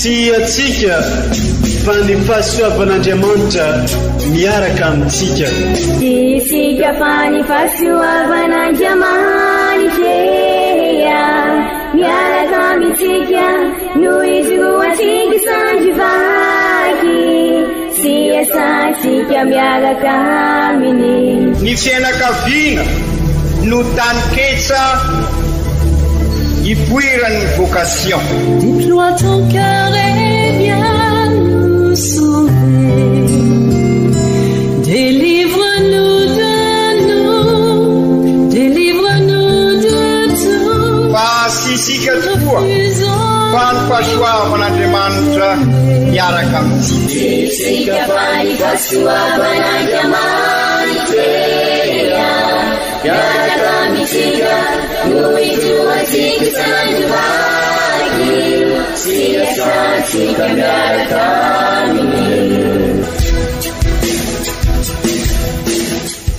Tsy antsika fa ny fahasoavan'Andriamanitra miaraka amintsika. Tsy isika fa ny fahasoavan'Andriamanitra miaraka amintsika no ijoroantsika sandry vaky sy iasantsika miaraka aminy. Ny fianakaviana no taninketsa ipoiran'ny vocation. Déploie ton cœur et viens nous sauver. Délivre-nous de nous, délivre-nous de tout. Fa tsy isika tokoa fa ny fahasoavan'Andriamanitra miaraka amintsika. Tsy isika fa ny fahasoavan'Andriamanitra miaraka amintsika no ijoroantsika sandry vaky sy iasantsika miaraka aminy.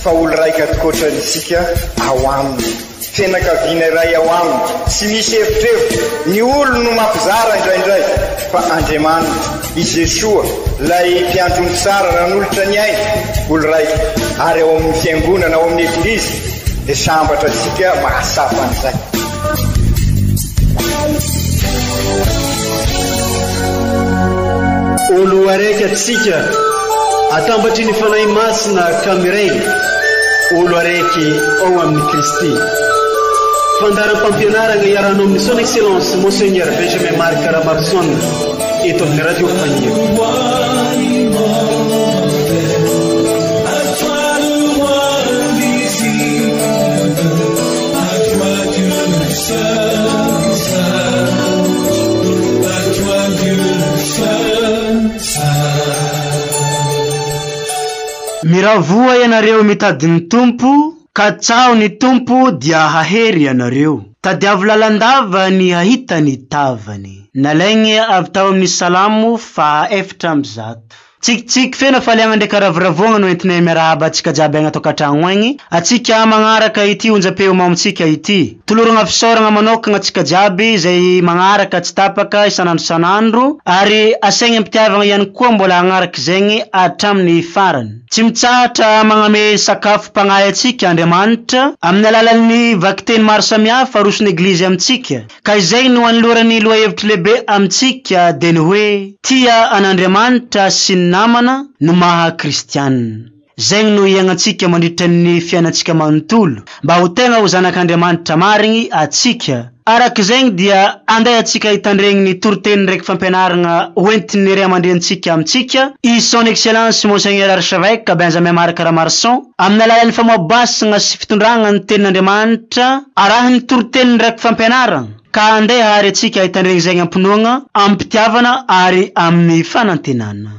Fa olo raika tokoatra isika ao aminy. Fianakaviana iray ao aminy, tsy misy erotreritra, ny olony no mampizara indraindray, fa Andriamanitra, i Jesoa, ilay mpiandry omby tsara nanolotra ny ainy, olo raika, ary ao amin'ny fiangonana, ao amin'ny Eglizy, dia sambatra isika mahatsapa an'izay. Olo araiky atsika atambatry ny Fanahy Masina ka miray olo araiky ao amin'i Kristy. Fandaharam-pampianarana iarahanao amin'ny Son Excellence Monseigneur Benjamin Marc Ramaroson eto amin'ny Radio Faniry. Miravoa ianareo mitady ny Tompo, katsaho ny Tompo dia hahery ianareo. Tadiavo lalandava ny hahita ny tavany. Nalaigny avy tao amin'ny Salamo faha 104. Tsikitsiky feno hafaliagna ndraiky haravoravoagna no entinay miarahaba antsika jiaby agny an-tokantragno agny, antsika magnaraka ity onjam-peo mamontsika ity. Toloragna fisaoragna manokagna antsika jiaby izay magnaraka tsy tapaka isan'andro isan'andro ary asaigny am-pitiavagna ihany koa mbola hagnaraka izegny hatramin'ny farany. Tsy mitsahatra magname sakafom-pagnahy antsika Andriamanitra amin'ny alalan'ny vakiteny maro samihafa aroson'ny Eglizy amintsika. Ka izay no anoloran'ny lohahevitry lehibe amintsika dia ny hoe tia an'Andriamanitra sy ny namana no maha kristianina. Zegny no iagnantsika mandritra ny fiainantsika manontolo mba ho tegna ho zanak'Andriamanitra marigny atsika. Araka izegny dia andeha atsika hitandregny ny toriteny ndraiky fampianaragna hoentin'ny ray aman-drenintsika amintsika, i Son Excellence Monseigneur Archevêque Benjamin Marc Ramarson, amin'ny alalan'ny famoabasagna sy fitondragna ny tenin'Andriamanitra arahin'ny toriteny ndraiky fampianaragna, ka andeha ary atsika hitandregny zegny am-pinoagna, am-pitiavana ary amin'ny fanantenana.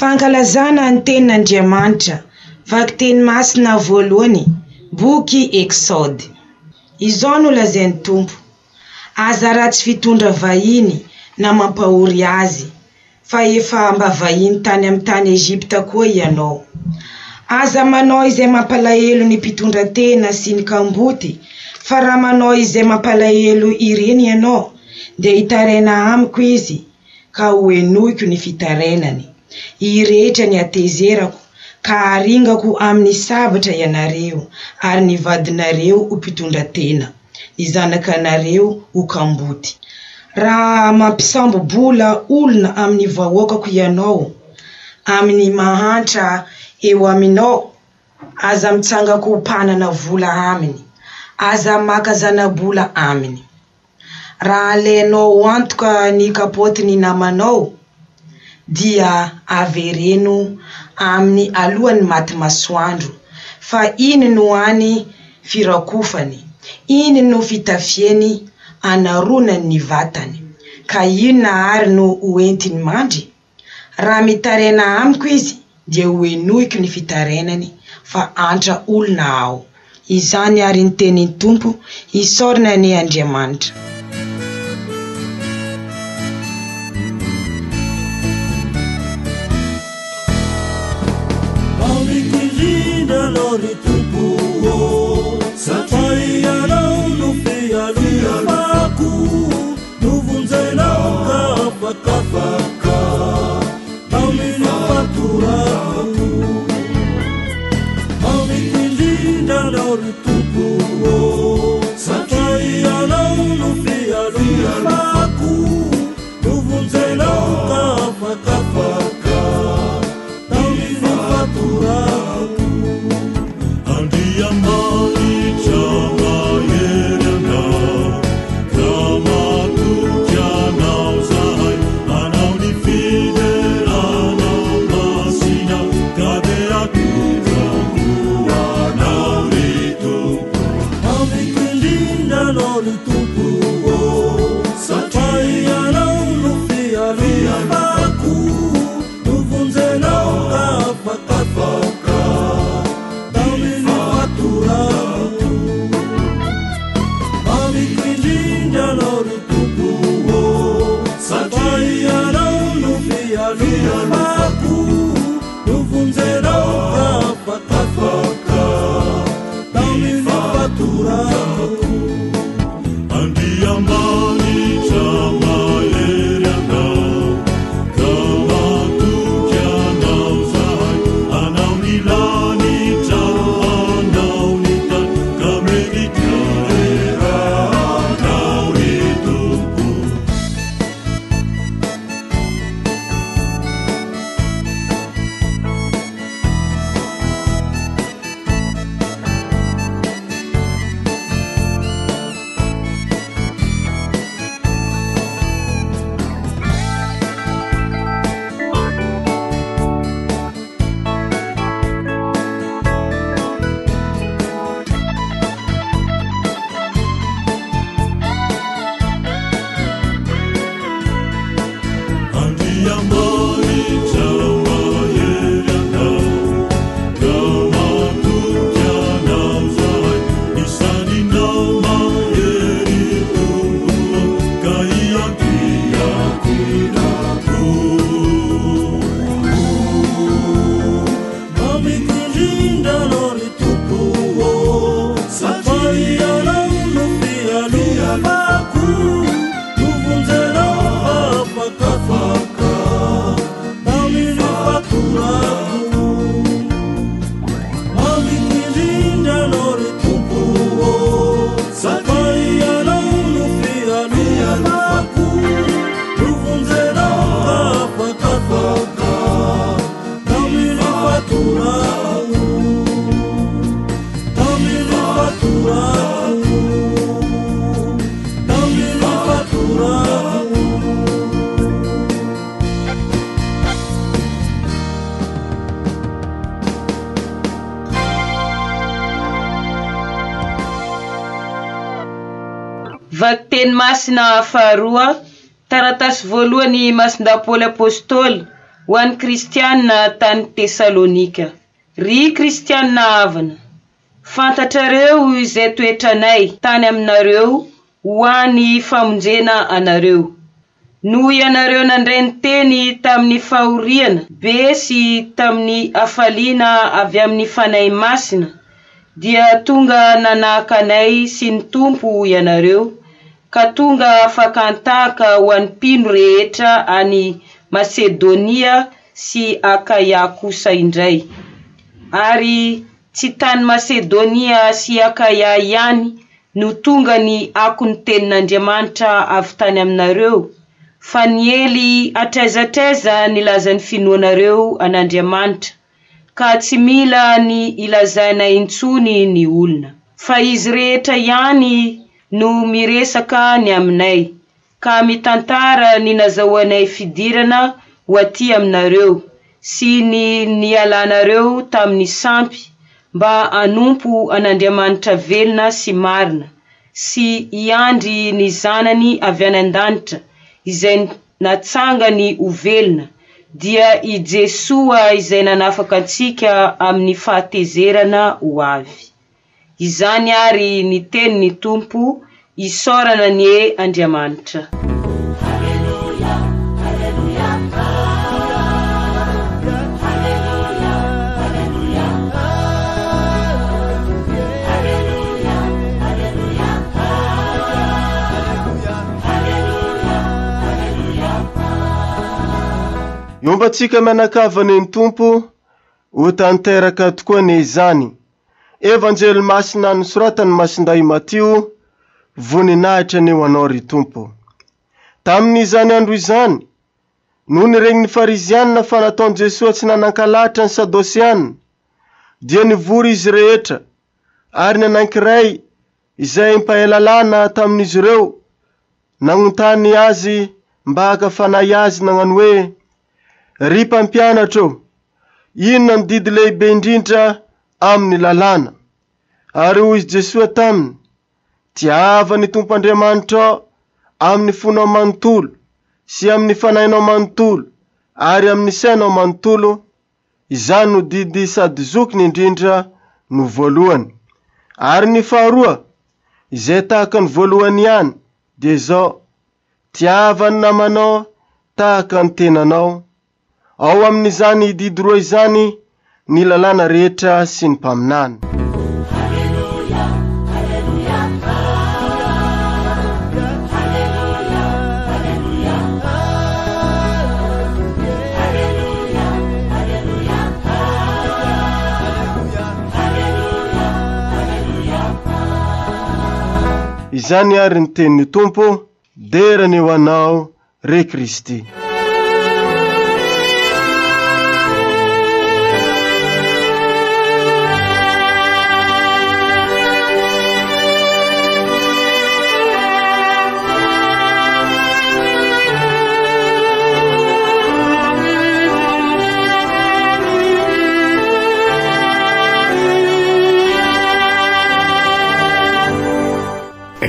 Fankalazana ny tenin'Andriamanitra, vakiteny masina voalohany, boky Eksody. Izao no lazain'ny Tompo, aza ratsy fitondra vahiny na mampahory azy, fa efa mba vahiny tany amin'ny tany Egypta koa ianao. Aza manao izay mampalahelo ny mpitondra tena sy ny kamboty, fa raha manao izay mampalahelo ireny ianao, dia hitaraina amiko izy, ka hohenoiko ny fitarainany. Hirehetra ny hatezerako, ka haringako amin'ny sabatra ianareo, ary ny vadinareo ho mpitondra tena, ny zanakanareo ho kamboty. Raha mampisambo-bola olona amin'ny vahoakako ianao, amin'ny mahantra eo aminao, aza mitsanga-ko mpanana vola aminy, aza maka zana-bola aminy. Raha alainao ho antoka ny kapaotin'ny namanao, dia avereno aminy alohan'ny maty masoandro, fa iny no hany firakofany, iny no fitafiany anaronany ny vatany. Ka inona àry no hoentiny mandry? Raha mitaraina amiko izy dia hohenoiko ny fitarainany, fa antra olona aho. Izany àry ny tenin'ny Tompo, isaorana anie Andriamanitra. Mamiko indrindra Anao ry Tompo ô, satria Ianao no fialofako, novonjenao ka afakafaka tamin'ny fatorako. Mamiko indrindra Anao ry Tompo ô, satria Ianao no fialofako, novonjenao ka afakafaka tamin'ny fatorako. Andriamanitra mahery Anao, ka matoky Anao zahay, Anao ny fiderana masina, ka dia atokako Anao ry Tompo. Mamiko indrindra Anao ry Tompo ô, satria Ianao no fialofako, novonjenao ka afakafaka tamin'ny fatorako. Mamiko indrindra Anao ry Tompo ô, satria Ianao no fialofako, novonjenao ka afakafaka tamin'ny fatorako. Andriamanitra mahery Anao, ka matoky Anao zahay, Anao ny lanitra, Anao ny tany, ka mendrika dera Anao ry Tompo. Andriamanitra mahery Anao, ka matoky Anao zahay, isaninao mahery Tompo, ka iankiako Mamiko indrindra Anao ry Tompo ô, satria Ianao no fialofako, novonjenao afakafaka tamin'ny fatorako. Mamiko indrindra Anao ry Tompo ô, satria Ianao no fialofako, novonjenao afakafaka tamin'ny fatorako. Tamin'ny fatorako. Tamin'ny fatorako. Vakiteny masina faharoa, taratasy voalohany Masindahy Paoly Apostoly ho an'ny Kristiana tany Tesalonika. Ry Kristiana havana, fantatrareo izay toetranay tany aminareo ho an'ny famonjena anareo. Noho ianareo nandray ny teny tamin'ny fahoriana be sy tamin'ny hafaliana avy amin'ny Fanahy Masina, dia tonga nanahaka anay sy ny Tompo ianareo, ka tonga fakan-tahaka ho an'ny mpino rehetra any Masedonia sy Akaia kosa indray. Ary tsy tany Masedonia sy Akaia ihany no tonga ny akon'ny tenin'Andriamanitra avy tany aminareo, fa niely hatraiza hatraiza nilaza ny finoanareo an'Andriamanitra, ka tsy mila ny ilazana intsony ny olona. Fa izy rehetra ihany no miresaka ny aminay, ka mitantara ny nazahoanay fidirana ho aty aminareo sy ny nialanareo tamin'ny sampy mba hanompo an'Andriamanitra velona sy marina sy hiandry ny Zanany avy any an-danitra izay natsangany ho velona, dia i Jesoa izay nanafaka antsika amin'ny fahatezerana ho avy. Izany àry ny tenin'ny Tompo, isaorana anie Andriamanitra. Iombantsika mianakavy anie ny Tompo, ho tanteraka tokoa anie izany. Evanjely masina nosoratan'i Masindahy Matio, voninahitra anie ho Anao ry Tompo. Tamin'izany andro izany, nony regnin'ny Farizianina fa nataon'i Jesoa tsy nanan-kalahatra ny Sadoseana, dia nivory izy rehetra, ary ny anankiray izay mpahay lalàna tamin'izy ireo nagnontany azy mba haka fanahy azy nagnano hoe, Ry mpampianatra ô, inona ny didy lehibe indrindra amin'ny lalàna? Ary hoy Jesoa taminy, Tiava ny Tompo Andriamanitrao amin'ny fonao manontolo sy amin'ny fanahinao manontolo ary amin'ny sainao manontolo, Izany no didy sady zokiny indrindra no voalohany. Ary ny faharoa, izay tahaka ny voalohany ihany, dia izao, Tiava ny namanao tahaka ny tenanao. Ao amin'izany didy roa izany ny lalàna rehetra sy ny mpaminany. Izany ary ny tenin'ny Tompo, dera anie ho Anao, ry Kristy.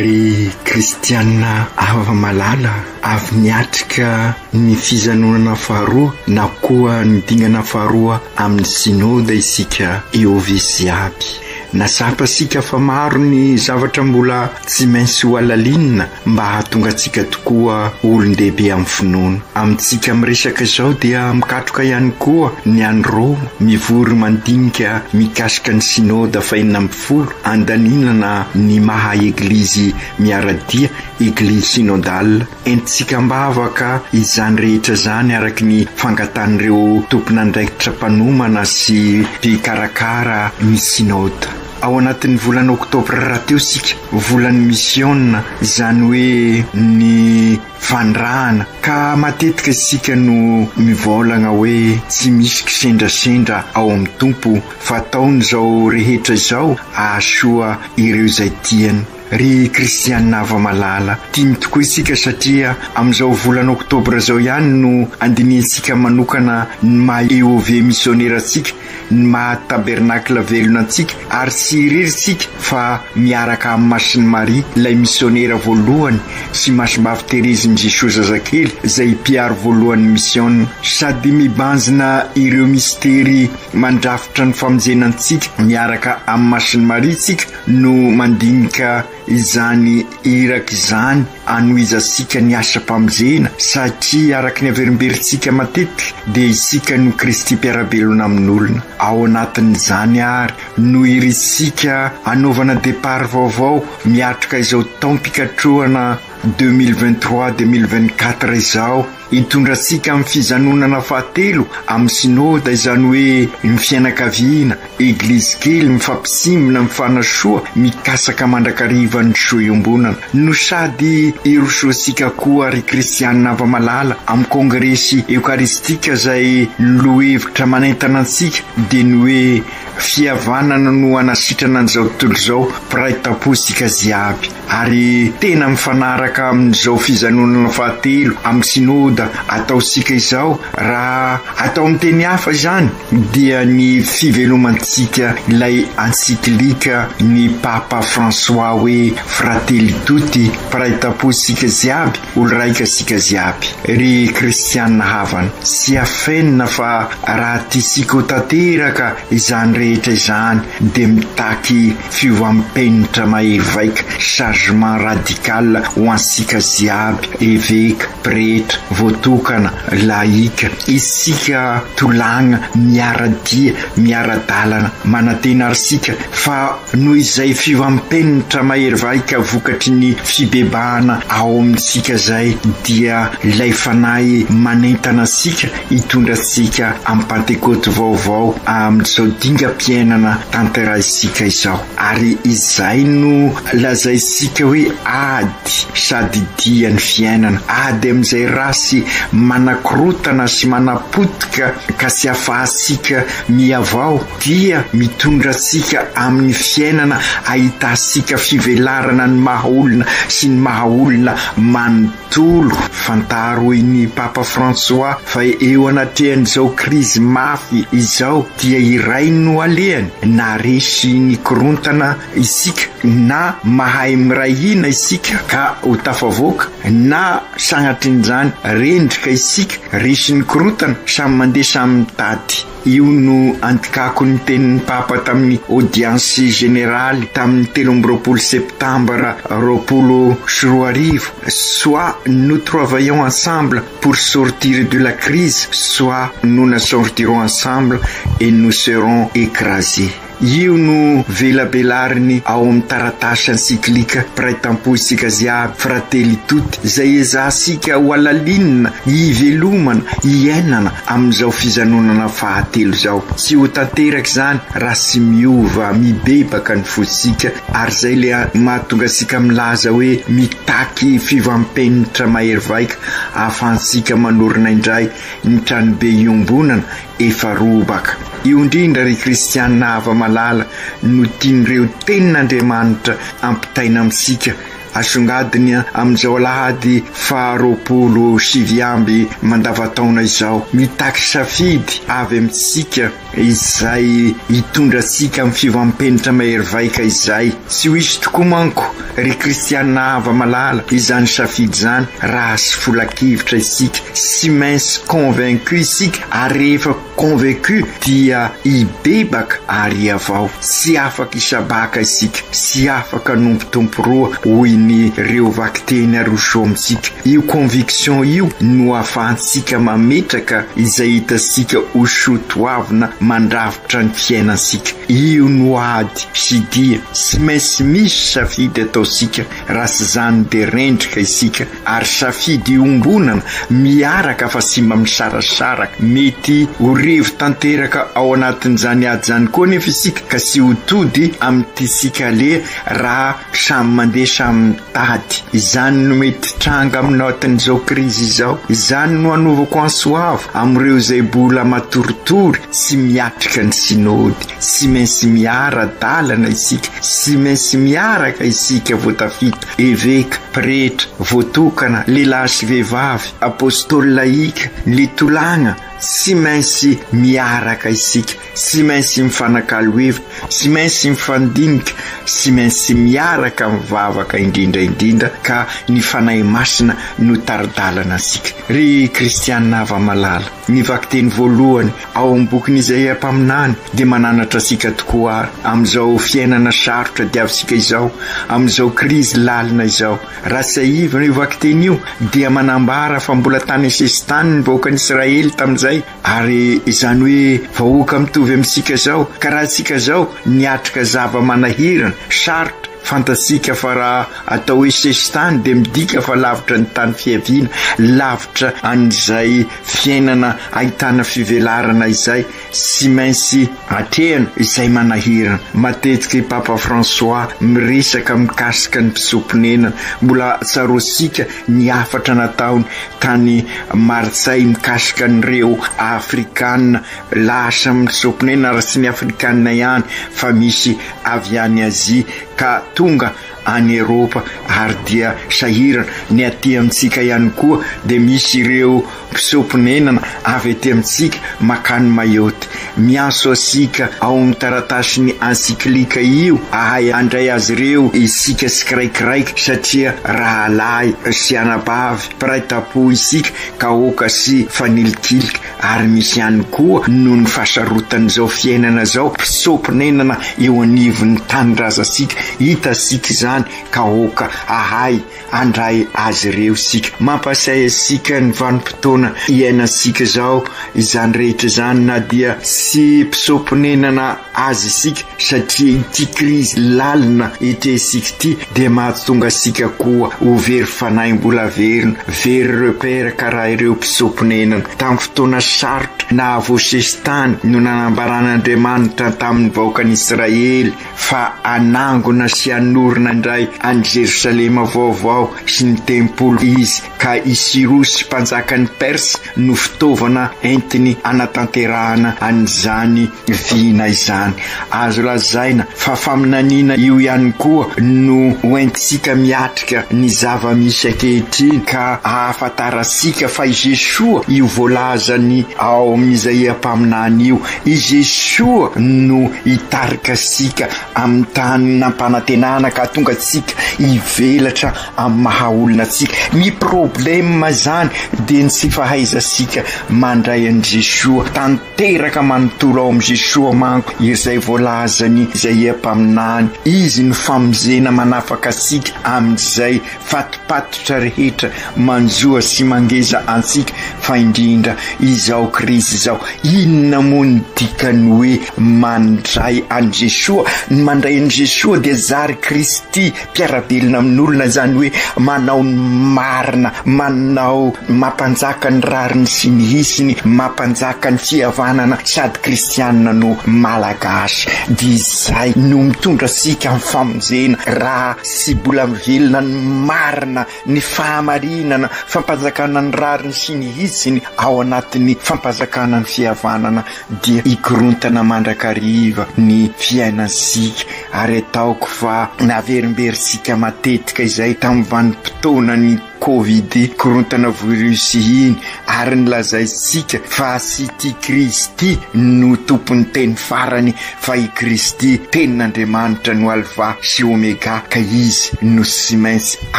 Ry kristiana hava-malala avy niatrika ny fizanonana faharoa na koa ny dingana faharoa amin'ny Synoda isika EOVC aby. Nazava isika fa maro ny zavatra mbola tsy maintsy ho halalinina mba hahatonga antsika tokoa ho olon-dehibe amin'ny finoana. Amintsika miresaka izao dia mikatroka ihany koa ny any Roma, mivory mandinika mikasika ny Synoda fahenina 16 andaninana ny maha Eglizy miara-dia, Eglizy Synodale. Entintsika am-bavaka izany rehetra izany araka ny fangatan'ireo tompon'andraikitra mpanomana sy mpikarakara ny Synoda. Ao anatin'ny volana oktobra rahateo isika, volan'ny misiona, izany hoe ny fanirahana, ka matetika isika no mivaolagna hoe tsy misy kisendrasendra ao amin'ny Tompo fa ataony izao rehetra izao ahasoa ireo izay tiany. Ry kristiana hava-malala, tiany tokoa isika satria amin'izao volana oktobra izao ihany no andinihantsika manokana ny maha EOV misionera antsika, ny maha tabernakla velona antsika ary tsy irery isika fa miaraka amin'i Masin'i Maria ilay misionera voalohany sy Masimbavy Terezin'i Jesoa Zazakely izay mpiaro voalohan'ny misiona sady mibanjina ireo mistery mandrafitra ny famonjena antsika miaraka amin'i Masin'i Maria isika no mandinika izany iraka izany anohizantsika ny asam-pamonjena satria araka ny averimberintsika matetika dia isika no Kristy mpiara-belona amin'olona. Ao anatin'izany ary no irintsika anaovana départ vaovao miatrika izao taom-pikatrohana 2023 2024 izao. Hitondra antsika amin'ny fizanonana fahatelo amin'ny Synoda, izany hoe ny fianakaviana, Eglizy kely, mifampisimbina, mifanasoa, mikasaka mandrakariva ny soa iombonana. No sady hirosoantsika koa ry kristianina hava-malala amin'ny kongresy eokaristika izay ny lohevitra manentana antsika dia ny hoe. Fihavanana no hanasitrana an'izao tontolo izao, mpiray tampo isika jiaby. Ary tena mifanaraka amin'izao fizanonana fahatelo amin'ny Synoda ataontsika izao, raha atao amin'ny teny hafa izany, dia ny fivelomantsika ilay encyclique ny Papa François hoe Fratelli tutti, mpiray tampo isika jiaby, olo raika isika jiaby. Ry kristiana havana, tsy afenina fa raha tiantsika ho tanteraka izany rehetra izany dia mitaky fiovam-penitra mahery vaika, changement radical, ho antsika jiaby, eveka, pretra, voatokana, laïka, isika tolagna miara-dia, miara-dalana. Manantena ary isika fa noho izay fiovam-penitra mahery vaika vokatry ny fibebahana ao amintsika izay dia ilay Fanahy manentana antsika hitondra antsika amin'ny Pantekoty vaovao amin'izao dingam-piainana tanterahintsika izao. Ary izay no lazaintsika hoe ady sady dia ny fiainana, ady amin'izay ratsy manakorotana sy manapotika ka tsy afahantsika mihavao, dia mitondra antsika amin'ny fiainana ahitantsika fivelarana ny maha olona sy ny maha olona manontolo. Fantaro hoy ny Papa Fransoà fa eo anatrehan'izao krizy mafy izao dia iray no alehany, na resy ny korontana isika, na mahay miray hina isika ka ho tafavoaka, na sagnatrin'izany rendrika isika, resin'ny korontana, samy mandeha samy mitady. Io no andikako ny tenin'ny Papa tamin'ny Audience Générale tamin'ny 23 septambra 2020, Soit nous travaillons ensemble pour sortir de la crise, soit nous ne sortirons ensemble et nous serons écrasés. Io no velabelariny ao amin'ny taratasy encyclique Mpiray tampo isika ziaby, Fratelli tutti, izay ezahantsika ho halalinina, hivelomana, hiainana amin'izao fizanonana fahatelo izao. Tsy ho tanteraka izany raha tsy miova, mibebaka ny fontsika, ary izay ilay mahatonga antsika milaza hoe mitaky fiovam-penitra mahery vaika ahafahantsika manorina indray ny tranobe iombonana efa robaka. Io indrindra ry kristiana hava-malala no tian'ireo tenin'Andriamanitra ampitaina amintsika, asongadiny amin'izao alahady faha 29 mandavataona izao. Mitaky safidy avy amintsika izay hitondra antsika amin'ny fiovam-penitra mahery vaika izay. Tsy ho hisy tokoa manko ry kristiana hava-malala izany safidy izany raha tsy folakevitra isika, tsy maintsy convaincu isika ary rehefa convaincu dia hibebaka ary hihavao. Tsy afaka hisabaka isika, tsy afaka hanompo tompo roa hoy ny reo vakiteny aroso amintsika. Io conviction io no ahafahantsika mametraka izay hitantsika ho soa toavina mandrafitra ny fiainantsika. Io no ady sy dia tsy maintsy misy safidy ataontsika raha tsy izany dia rendrika isika ary safidy iombonana miaraka fa tsy mba misarasaraka. Mety ho revo tanteraka ao anatin'izany ady izany koa anefa isika ka tsy ho tody amin'ny tiantsika aleha raha samy mandeha samy mitady. Izany no mety tranga aminatin'izao krizy izao. Izany no anovako antso avo amin'ireo izay bola matoritory sy miatrika ny Synody. Tsy maintsy miara-dalana isika, tsy maintsy miaraka isika vao tafita. Eveka, pretra, voatokana, lehilahy sy vehivavy, apostoly laika, ny tolagna, tsy maintsy miaraka isika, tsy maintsy mifanakalo hevitra, tsy maintsy mifandinika, tsy maintsy miaraka mivavaka indrindra indrindra ka ny Fanahy Masina no tari-dalana antsika. Ry kristiana hava-malala, ny vakiteny voalohany ao amin'ny bokin'i Izaia mpaminany dia mananatra antsika tokoa ary amin'izao fiainana sarotra diavintsika izao, amin'izao krizy lalina izao. Raha tsiahivina io vakiteny io dia manambara fa mbola tany an-sesitany ny vahoakan'Israely tamin'izay, ary izany hoe vahoaka mitovy amintsika izao, karaha antsika izao, niatrika zava-manahirana, sarotra. Fantatsika fa raha atao hoe sesitany dia midika fa lavitra ny tany fiaviana, lavitra an'izay fiainana ahitana fivelarana izay tsy maintsy atrehana, izay manahirana. Matetika i Papa François miresaka mikasika ny mpitsoa-ponenana. Mbola tsaroantsika ny hafatra nataony tany Marseille mikasika an'ireo Afrikana lasa mitsoa-ponenana, ary tsy ny Afrikana ihany fa misy avy any Azia ka tonga any Eropa ary dia sahirana. Ny aty amintsika ihany koa dia misy ireo mpitsoa-ponenana avy aty amintsika makany Mayotte. Miantso antsika ao amin'ny taratasin'ny encyclique io ahay handray azy ireo isika tsikiraikiraiky satria rahalahy sy anabavy mpiray tampo isika ka aoka tsy hifanilikilika Ary misy ihany koa noho ny fahasarotan'izao fiainana izao, mpitsoa-ponenana eo anivon'ny tanindrazantsika, hitantsika izany ka aoka hahay handray azy ireo isika. Mampahatsiahy antsika ny vanim-potoana iainantsika izao izany rehetra izany na dia tsy mpitsoa-ponenana azy isika satria ity krizy lalina etrehintsika ity dia mahatonga antsika koa ho very fanahy mbola verina, very repère karaha ireo mpitsoa-ponenana. Tamin'ny fotoana sarotra nahavoasesitany no nanambaran'Andriamanitra tamin'ny vahoakan'Israely fa hanangona sy hanorina indray an'i Jerosalema vaovao sy ny tempoly Izy. ka i Sirosy mpanjakan'i Persa no fitaovana entiny hanatanterahana an'izany vina izany. Azo lazaina fa faminaniana io ihany koa no hoentintsika miatrika ny zava-misy ankehitriny ka ahafantarantsika fa i Jesoa io voalazany ao amin'i Izaia mpaminany io. I Jesoa no hitarika antsika amin'ny tany nampanantenana ka hahatonga antsika hivelatra amin'ny maha olona antsika. Ny problème izany dia ny tsy fahaizantsika mandray an'i Jesoa tanteraka manontolo ao amin'i Jesoa manko izay voalazan'i Izaia mpaminany. Izy no famonjena manafaka antsika amin'izay fatopatotra rehetra manjoa sy mangeza antsika fa indrindra izao krizy izao. Inona moa ny dikan'ny hoe mandray an'i Jesoa? Ny mandray an'i Jesoa dia zary Kristy Mpiara-belona amin'olona izany hoe manao ny marina, manao mampanjaka ny rariny sy ny hisiny, mampanjaka ny fihavanana sady kristianina no malagasy. Dia izay no mitondra antsika amin'ny famonjena raha tsy mbola mivelona ny marina, ny fahamarinana, fampanjakana ny rariny sy ny hitsiny ao anatin'ny fampanjakana ny fihavanana dia hikorontana mandrakariva ny fiainantsika ary ataoko fa naverimberintsika matetika izay tamin'ny vanim-potoanan'ny covid korontana virus iny ary nilazaintsika fa tsy ity krizy ity no tompon'ny teny farany fa i Kristy tenin'Andriamanitra no Alfa sy Omega ka izy no tsy maintsy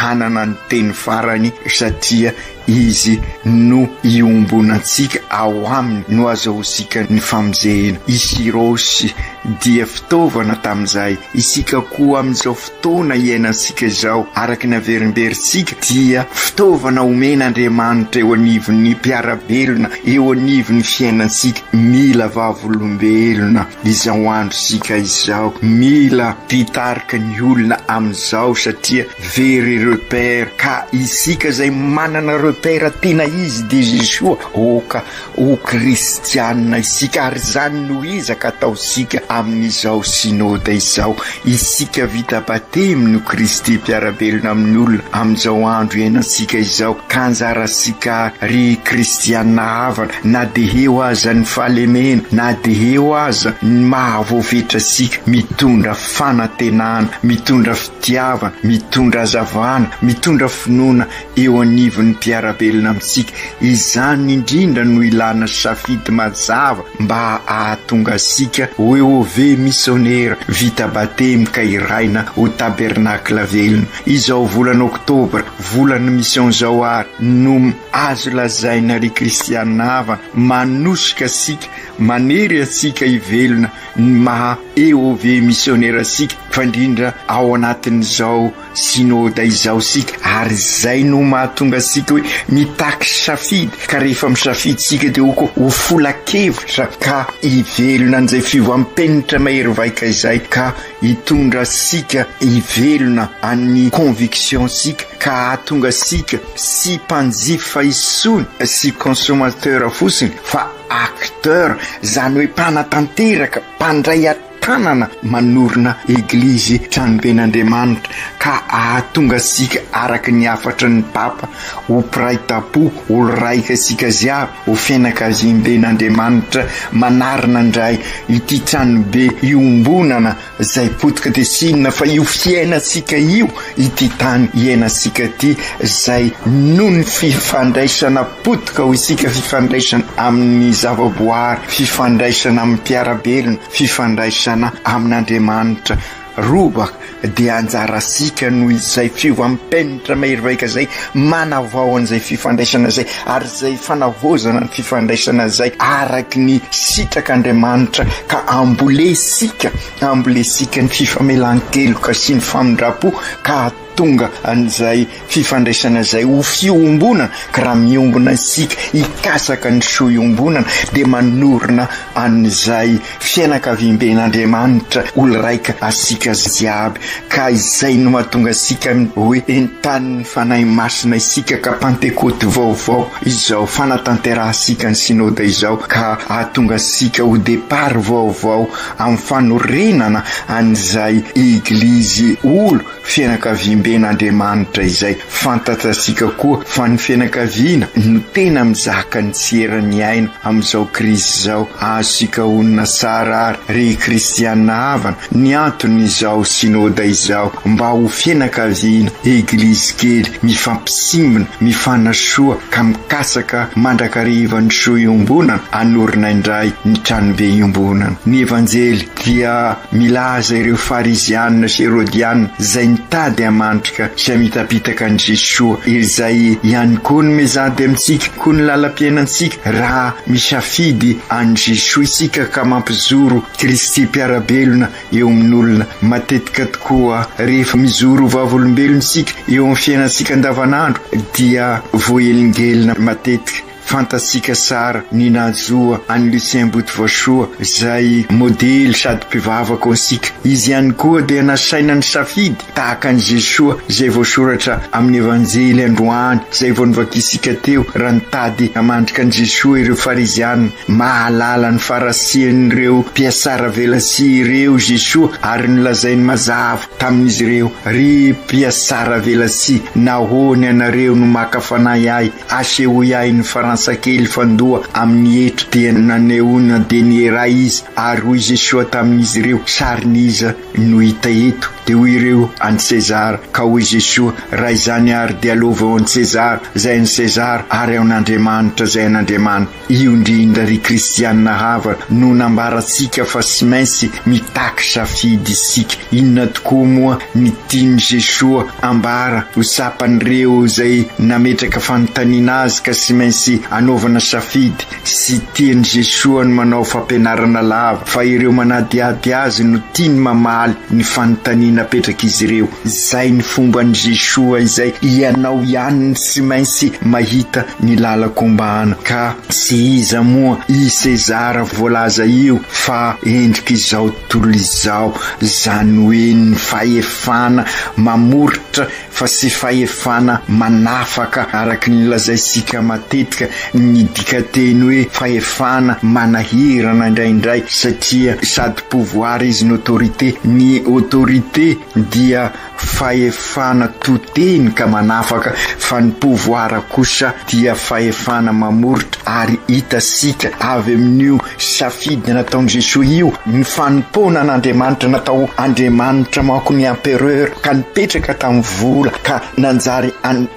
hanana ny teny farany satria Izy no iombonantsika, ao Aminy no azahoantsika ny famonjena. I Sirosy dia fitaovana tamin'izay. Isika koa amin'izao fotoana iainantsika izao, araka ny averimberintsika, dia fitaovana omen'Andriamanitra eo anivon'ny mpiara-belona, eo anivon'ny fiainantsika. Mila vavolombelona izao androntsika izao, mila mpitarika ny olona amin'izao satria Very repère ka isika izay manana repère tena izy dia Jesoa oka ho kristianina isika ary izany no ezaka ataontsika amin'izao synoda izao isika vita batemy no Kristy mpiara-belona amin'ny olona amin'izao andro iainantsika izao ka anjarantsika ry kristianina havana na dia eo aza ny fahalemena na dia eo aza ny mahavoafetra antsika mitondra fanantenana mitondra fitiavana, mitondra hazavana, mitondra finoana eo anivon'ny mpiara-belona amintsika. Izany indrindra no ilana safidy mazava mba hahatonga antsika ho EOV misionera vita batemy ka hiraina ho tabernakla velona. Izao volana oktobra, volan'ny mission izao àry no azo lazaina ry kristiana havana, manosika antsika, manery antsika hivelona ny maha EOV misionera antsika. fa indrindra ao anatin'izao Synoda izao isika ary izay no mahatonga antsika hoe mitaky safidy ka rehefa misafidy isika dia ho ho fola-kevitra ka hivelona an'izay fiovam-penitra mahery vaika izay ka hitondra antsika hivelona an'ny conviction tsika ka hahatonga antsika tsy mpanjifa intsony sy consommateur fotsiny fa acteur izany hoe mpanatanteraka mpandray tanana manorina Eglizy Tranoben'Andriamanitra ka ahatonga antsika araka ny hafatry ny Papa ho mpiray tampo, olo raika isika jiaby, ho fianakaviamben'Andriamanitra manarina indray ity tranobe iombonana izay potika dia tsy inona fa io fiainantsika io, ity tany iainantsika ity izay noho ny fifandraisana potika ho isika, fifandraisana amin'ny zavaboary, fifandraisana amin'ny mpiara-belona, Fifandraisana amin'Andriamanitra robaka dia anjarantsika noho izay fiovam-penitra mahery vaika izay manavao an'izay fifandraisana izay ary izay fanavaozana ny fifandraisana izay araky ny sitrak'Andriamanitra ka ambolesika ambolesika ny fifamelan-keloka sy ny famindram-po ka tonga an'izay fifandraisana izay ho fiombonana, ka raha miombona isika hikasaka ny soa iombonana dia manorina an'izay fianakaviamben'Andriamanitra olo-raika asika jiaby, ka izay no mahatonga asika hoe entanin'ny Fanahy Masina isika ka Pantekoty vaovao izao fanatanterahantsika ny Synoda izao ka hahatonga asika ho départ vaovao amin'ny fanorenana an'izay Eglizy olo Fianakaviamben'Andriamanitra izay fantatrasika koa fa ny fianakaviana no tena mizaka ny tsy eran'ny aina amin'izao krizy izao. Azontsika honina tsara ary ry kristiana havana ny anton'izao synoda izao mba ho fianakaviana, eglizy kely mifampisimbina, mifanasoa ka mikatsaka mandrakariva ny soa iombonana hanorina indray ny tranobe iombonana. Ny Evanjely dia milaza ireo Fariziana sy Herodiana izay nitady hamandrika sy hamitapitaka an'i Jesoa, izay ihany koa no mizady amintsika koa ny lalam-piainantsika raha misafidy an'i Jesoa isika ka mampijoro Kristy mpiara-belona eo amin'olona. Matetika tokoa rehefa mijoro ho vavolombelona isika eo amin'ny fiainantsika andavanandro dia voahelingelina matetika. Fantatsika tsara ny nahazoa an'i Lucien Botovasoa izay modely sady mpivavaka ho antsika. Izy ihany koa dia nasaina nisafidy tahaka an'i Jesoa izay voasoratra amin'ny Evanjely androany izay vao novakintsika teo raha nitady hamandrika an'i Jesoa ireo Fariziana. Mahalala ny farasian'ireo mpihatsaravelatsia ireo Jesoa ary nolazainy mazava tamin'izy ireo, Ry mpihatsaravelatsia, nahoana ianareo no maka fanahy ahy? Asehoy ahy ny farantsakely fandoa amin'ny hetra. Dia nanehoana denier iray izy, ary hoy Jesoa tamin'izy ireo, Sarin'iza no hita eto? Dia hoy ireo, An'i Sezara. Ka hoy Jesoa, Raha izany àry dia aloavy ao an'i Sezara izay an'i Sezara, ary ao an'Andriamanitra izay an'Andriamanitra. Io indrindra ry kristiana havana no nambarantsika fa tsy maintsy mitaky safidy isika. Inona tokoa moa ny tian'i Jesoa ambara ho tsapan'ireo izay nametraka fanontaniana azy ka tsy maintsy anaovana safidy? Tsy tian'i Jesoa ny manao fampianarana lava fa ireo manadihady azy no tiany mamaly ny fanontaniana apetrak'izy ireo. Izay ny fomban'i Jesoa izay ianao ihany no tsy maintsy mahita ny lalan-kombana ka tsy iza moa i Sezara voalaza io fa endrik'izao tontolo izao, izany hoe ny fahefana mamoritra fa tsy fahefana manafaka araka ny lazaintsika matetika ny dikateny hoe fahefana manahirana indraindray satria sady pouvoir izy no autorité, ny autorité dia fahefana to teny ka manafaka fa ny pouvoir kosa dia fahefana mamoritra ary hitasika avy amin'io safidy nataon'i Jesoa io ny fanompoana an'Andriamanitra natao Andriamanitra manko ny empereur ka nipetraka tamin'ny vola ka nanjary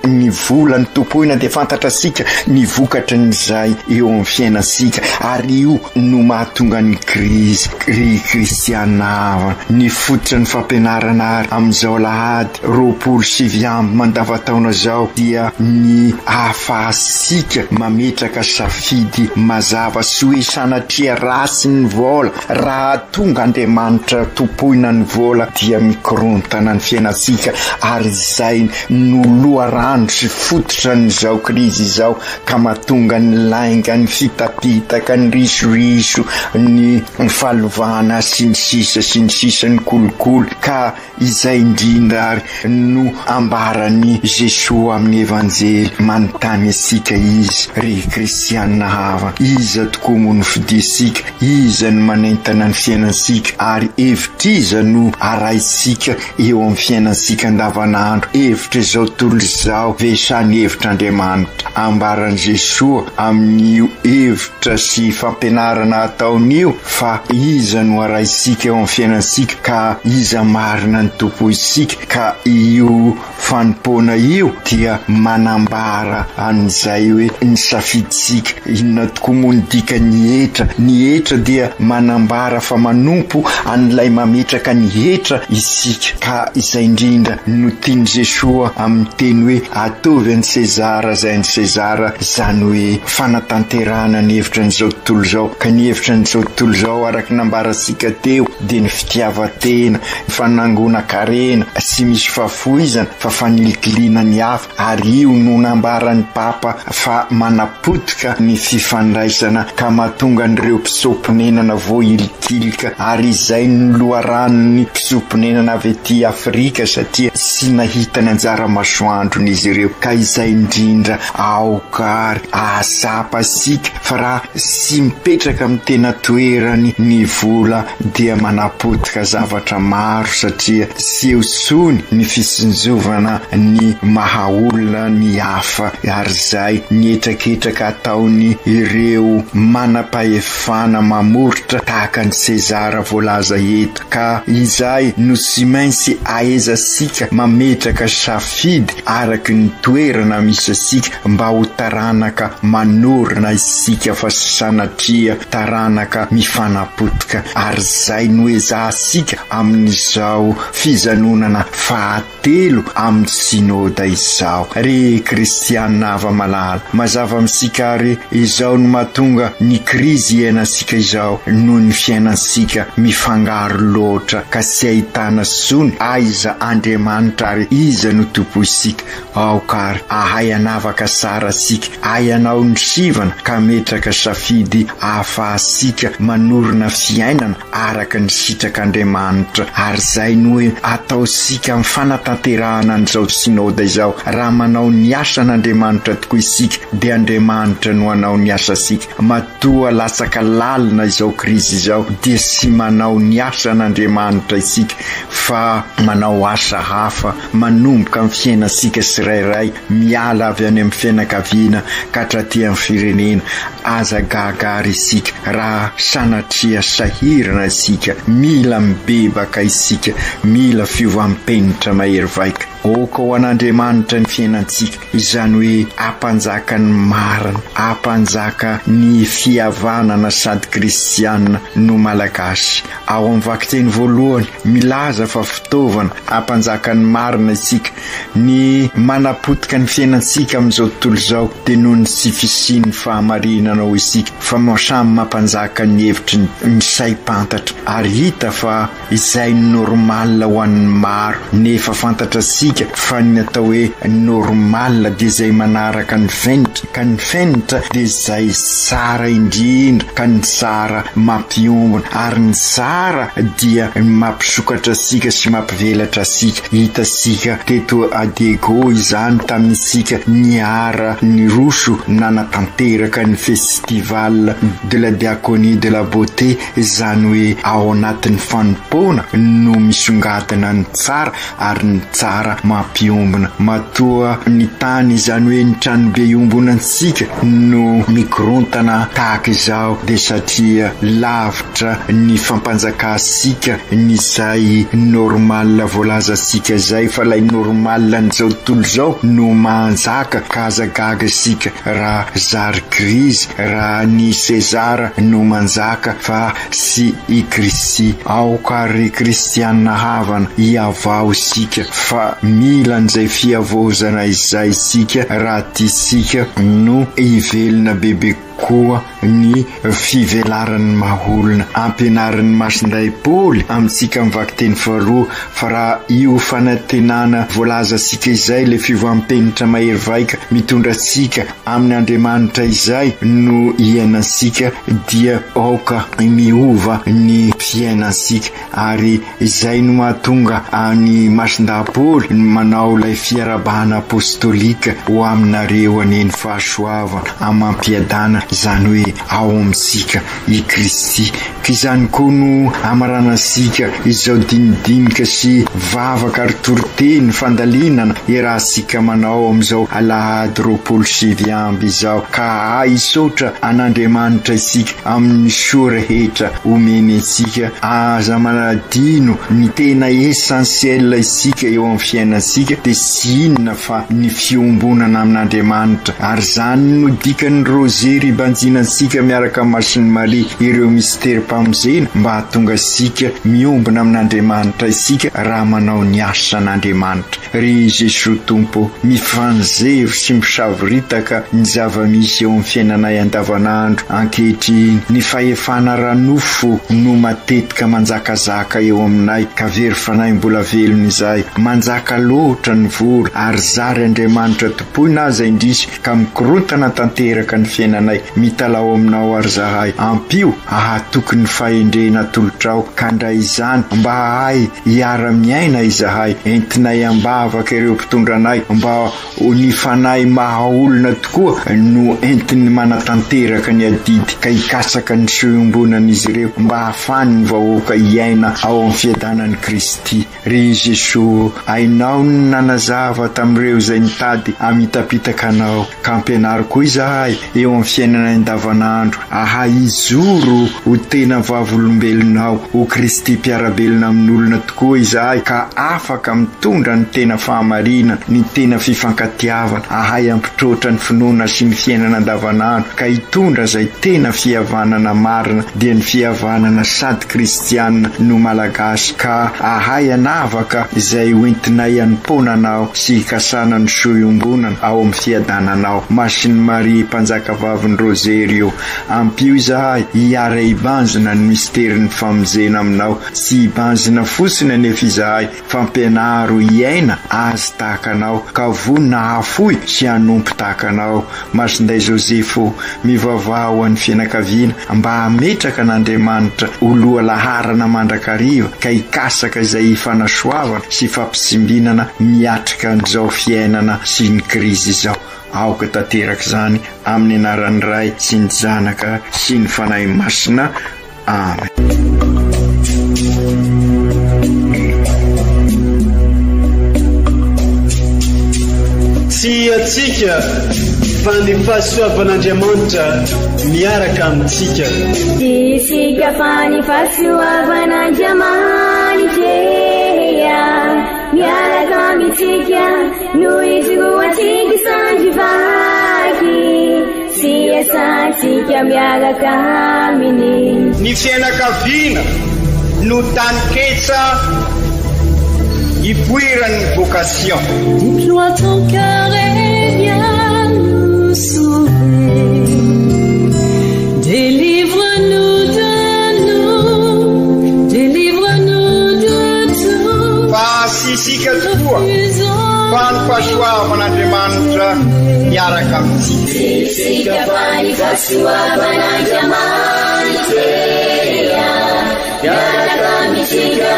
ny vola ny tompoina dia fantatrasika ny vokatrin'izay eo amin'ny fiainantsika ary io no mahatonga ny krizy ry kristiana havana ny fototra ny fampianarana ary amin'izao alahady. alahady 29 mandavataona izao dia ny ahafahantsika mametraka safidy mazava sy hoe sanatria ratsy ny vola, raha tonga Andriamanitra tompoina ny vola dia mikorontana ny fiainantsika ary izay no loharano sy fototra an'izao krizy izao ka mahatonga ny lainga, ny fitapitaka, ny risoriso, ny falovana sy ny sisa sy ny sisa, ny kolikoly ka izay indrindra ary no ambaran'i Jesoa amin'ny Evanjely, manontany antsika Izy, ry kristiana havana, iza tokoa moa no fidintsika, iza no manentana ny fiainantsika ary hevitr'iza no arahintsika eo amin'ny fiainantsika andavanandro, hevitra izao tontolo izao ve sa ny hevitr'Andriamanitra? Ambaran'i Jesoa amin'io hevitra sy fampianarana ataony io fa iza no arahintsika eo amin'ny fiainantsika ka iza marina no tompointsika ka io fanompoana io dia manambara an'izay hoe ny safidintsika. Inona tokoa moa ny dikan'ny hetra? Ny hetra dia manambara fa manompo an'ilay mametraka ny hetra isika. Ka izay indrindra no tian'i Jesoa amin'ny teny hoe ataovy an'i Sezara izay an'i Sezara, izany hoe fanatanterahana ny hevitra an'izao tontolo izao. Ka ny hevitra an'izao tontolo izao araka ny nambarantsika teo dia ny fitiavan-tena, fanangonan-karena tsy misy fahafoizana fa fanilikiliana ny hafa ary io no nambaran'ny Papa fa manapotika ny fifandraisana ka mahatonga an'ireo mpitsoa-ponenana voahilikilika ary izay no loharanon'ny mpitsoa-ponenana avy aty Afrika satria tsy nahita ny anjara masoandrony izy ireo ka izay indrindra aoka ary ahatsapa isika fa raha tsy mipetraka amin'ny tena toerany ny vola dia manapotika zavatra maro satria tsy eo intsony ny fitsinjovana ny maha olona ny hafa ary izay ny hetraketraka ataony ireo manam-pahefana mamoritra tahaka an'i Sezara voalaza eto ka izay no tsy maintsy ahaizantsika mametraka safidy araky ny toerana misy antsika mba ho taranaka manorina isika fa tsy sanatria taranaka mifanapotika ary izay no ezahantsika amin'izao fijanonana fahatelo amin'ny Synoda izao. Ry kristiana hava-malala, mazava amintsika ary izao no mahatonga ny krizy iainantsika izao noho ny fiainantsika mifangaro loatra ka tsy ahitana intsony aiza Andriamanitra ary iza no tompointsika. Aoka ary ahay hanavaka tsara antsika, ahay hanao ny sivana ka hametraka safidy ahafahantsika manorina fiainana araka ny sitrak'Andriamanitra. Ary izay no ataontsika amin'ny fanatanterahana an'izao Synoda izao. Raha manao ny asan'Andriamanitra tokoa isika, dia Andriamanitra no hanao ny asantsika. Matoa latsaka lalina izao krizy izao, dia tsy manao ny asan'Andriamanitra isika fa manao asa hafa. Manomboka amin'ny fiainantsika tsirairay, miala avy any amin'ny fianakaviana ka hatraty amin'ny firenena. Aza gaga àry isika raha sanatria sahirana isika. Mila mibebaka isika, mila fiovam-penitra mahery vaika. Aoka ho an'Andriamanitra ny fiainantsika, izany hoe hampanjaka ny marina, hampanjaka ny fihavanana sady kristiana no malagasy. Ao amin'ny vakiteny voalohany, milaza fa fitaovana hampanjaka ny marina isika. Ny manapotika ny fiainantsika amin'izao tontolo izao dia noho ny tsy fisian'ny fahamarinana ao isika fa samy mampanjaka ny hevitry ny saim-pantatra ary hita fa izay normal ho an'ny maro nefa fantatratsika fa ny atao hoe normal dia izay manaraka ny fenitra ka ny fenitra dia izay tsara indrindra ka ny tsara mampiombona ary ny tsara dia mampisokatra antsika sy mampivelatra antsika. Hitantsika teto Diego izany tamintsika niara niroso nanatanteraka ny festival de la diaconie de la beauté, izany hoe ao anatin'ny fanompoana no misongadina ny tsara ary ny tsara. mampiombona. Matoa ny tany, izany hoe ny tranobe iombonantsika no mikorontana tahaka izao dia satria lavitra ny fampanjakantsika ny izay normal voalazantsika izay fa ilay normal an'izao tontolo izao no manjaka ka aza gaga isika raha zary krizy raha ny Sezara no manjaka fa sy i Kristy. Aoka ary ry kristiana havana hihavao isika fa mila an'izay fihavaozana izay isika raha tiantsika no hivelona bebe kokoa ny fivelaran'ny maha olona. Ampianarin'ny Masindahy Paoly amintsika amin'ny vakiteny faharoa fa raha io fanantenana voalazantsika izay, ilay fiovam-penitra mahery vaika mitondra antsika Amin' Andriamanitra izay no iainantsika dia aoka miova ny fiainantsika ary izay no mahatonga an'i Masindahy Paoly manao ilay fiarahabana apostolika ho aminareo anie ny fahasoavana amam-piadana izany hoe ao amintsika i Kristy. Ka izany koa no amaranantsika izao dinidinika sy vavaka ary toriteny fandalinana iarahantsika manao amin'izao alahady 29 izao. Ka hisaotra an'Andriamanitra isika amin'ny soa rehetra omeny antsika. Aza manadino ny tena essentiel isika eo amin'ny fiainantsika dia tsy inona fa ny fiombonana amin'Andriamanitra, ary izany no dikan'ny Rozery ibanjinantsika miaraka amin'i Masin'i Maria ireo misterim-pamonjena mba hahatonga antsika miombona amin'Andriamanitra isika raha manao ny asan'Andriamanitra. Ry Jesoa Tompo, mifanzevo sy misavoritaka ny zava-misy eo amin'ny fiainanay andavanandro ankehitriny, ny fahefana ara-nofo no matetika manjakazaka eo aminay ka very fanahy mbola velona izahay, manjaka loatra ny vola ary zary Andriamanitra tompoina aza indrisy ka mikorontana tanteraka ny fiainanay, mitalaho aminao ary zahay, ampio ahatoky ny fahendrena atolotrao ka ndray izany mba hahay hiara miaina izahay, entinay ambavaka ireo mpitondra anay mba O ny fanahy maha olona tokoa no entiny manatanteraka ny adidy ka hikatsaka ny soa iombonan'izy ireo mba hahafany ny vahoaka hiaina ao amin'ny fiadanan'i Kristy. Ry Jesoa ô, hainao ny nanazava tamin'ireo izay nitady hamitapitaka Anao, ka ampianaro koa izahay eo amin'ny fiainanay andavanandro hahay hijoro ho tena vavolombelonao, ho Kristy mpiara-belona amin'olona tokoa izahay ka afaka mitondra ny tena fahamarinana, ny tena fifankatiavana, hahay hampitroatra ny finoana sy ny fiainana andavanandro ka hitondra izay tena fihavanana marina dia ny fihavanana sady kristiana no malagasy ka hahay hanavaka izay hoentinay hanompoana Anao sy hikasana ny soa iombonana ao amin'ny fiadananao. Masin'i Maria Mpanjakavavin'ny Rozerio, ampio izahay hiara-hibanjina ny misterin'ny famonjena aminao Tsy hibanjina fotsiny anefa izahay fa ampianaro hiaina Azy tahaka Anao ka vonona hahafoy sy hanompo tahaka Anao. Masinday Joseph ô, mivavaha ho an'ny fianakaviana mba hametraka an'Andriamanitra ho lohalaharana mandrakariva ka hikasaka izay hifanasoavana sy hifampitsimbinana miatrika an'izao fiainana sy ny krizy izao. Aoka tanteraka izany amin'ny anaran'ny Ray sy ny Zanaka sy ny Fanahy Masina. Amen. Tsy antsika fa ny fahasoavan'Andriamanitra miaraka amintsika. Tsy isika fa ny fahasoavan'Andriamanitra miaraka amintsika no ijoroantsika sandry vaky. Sy iasantsika miaraka aminy. Ny fianakaviana no taninketsa ipoiran'ny vocation. Déploie ton cœur et viens nous sauver. Délivre-nous de nous, délivre-nous de tout. Fa tsy isika tokoa fa ny fahasoavan'Andriamanitra miaraka amintsika. Tsy isika fa ny fahasoavan'Andriamanitra miaraka amintsika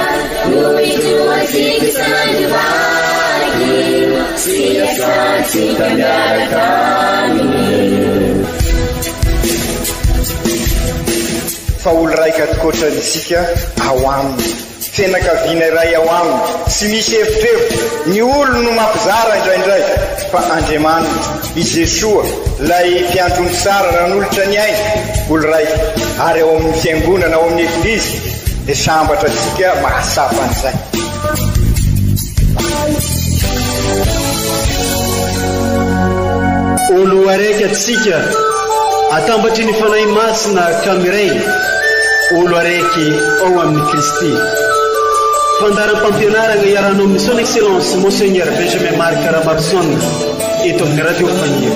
no ijoroantsika sandry vaky sy iasantsika miaraka aminy. Fa olo raika tokoatra isika ao aminy. Fianakaviana iray ao aminy, tsy misy evitrevitra, ny olony no mampizara indraindray, fa Andriamanitra, i Jesoa, ilay mpiandry ondry tsara nanolotra ny ainy, olo iray, ary ao amin'ny fiangonana, ao amin'ny Eglizy, dia sambatra antsika mahatsapa an'izay. Olo araiky antsika, atambatry ny Fanahy Masina ka miray, olo araiky ao amin'i Kristy. Fandaharam-pampianarana iarahanao amin'ny Son Excellence Monseigneur Benjamin Marc Ramaroson eto amin'ny Radio Faniry.